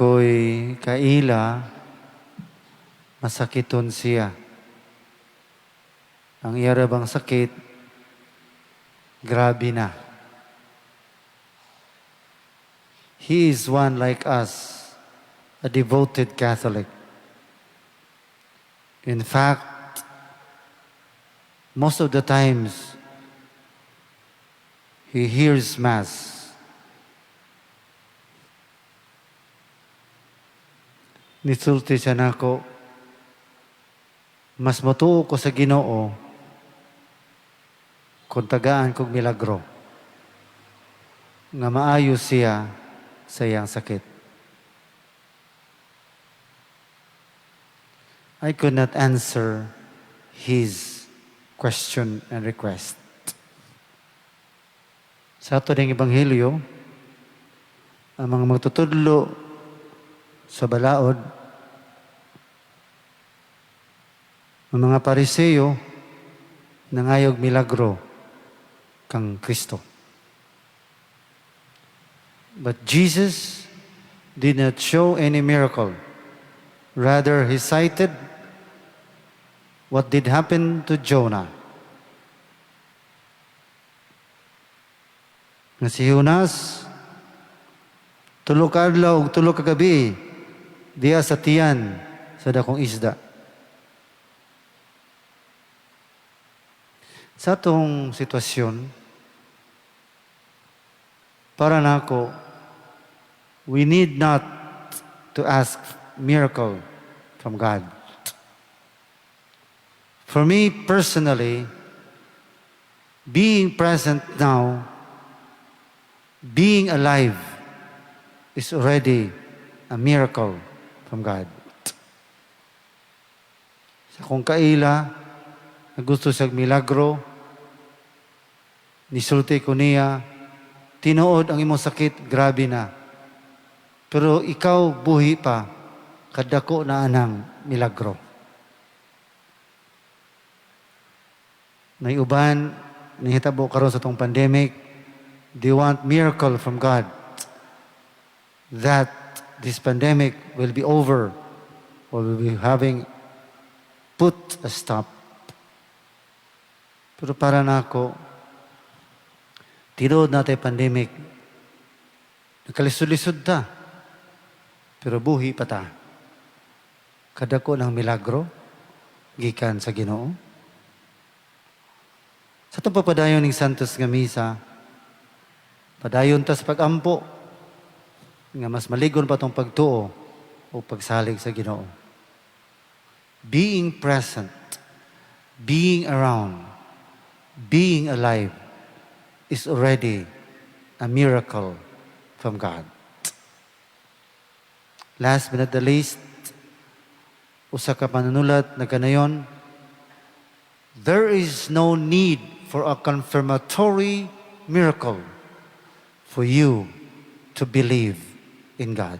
Ako'y kaila, masakiton siya. Ang iya ra bang sakit, grabe na. He is one like us, a devoted Catholic. In fact, most of the times, he hears Mass. Nisulti siya nako, "Mas motuo ko sa Ginoo kung tagaan kog milagro nga maayo siya sa iyang sakit." I could not answer his question and request. Sa ato ning Ebanghelyo, ang mga magtutudlo sa balaod, ang mga Pariseo, nangayog milagro kang Kristo. But Jesus did not show any miracle. Rather, he cited what did happen to Jonah. Nga si Jonas, 3 ka adlaw ug 3 ka gabi diya sa tiyan sa dakong isda. Sa atong sitwasyon, para nako, we need not to ask miracle from God. For me personally, being present now, being alive, is already a miracle from God. Sa akong kaila, na gusto sa milagro, nisulti ko niya, "Tinuod ang imong sakit, grabe na. Pero ikaw buhi pa, kadako na anang milagro." Nay uban, nahitabo karon sa atong pandemic, they want miracle from God that this pandemic will be over or will be having put a stop. Pero para nako, tinuod naa tay pandemic, nakalisod-lisod ta, pero buhi pa ta. Kadako ng milagro, gikan sa Ginoo. Sa itong pagpadayon ng Santos nga Misa, padayon ta sa pag-ampo, nga mas maligon pa itong pagtuo o pagsalig sa Ginoo. Being present, being around, being alive is already a miracle from God. Last but not the least, usa ka panunulat na ganayon, "There is no need for a confirmatory miracle for you to believe in God."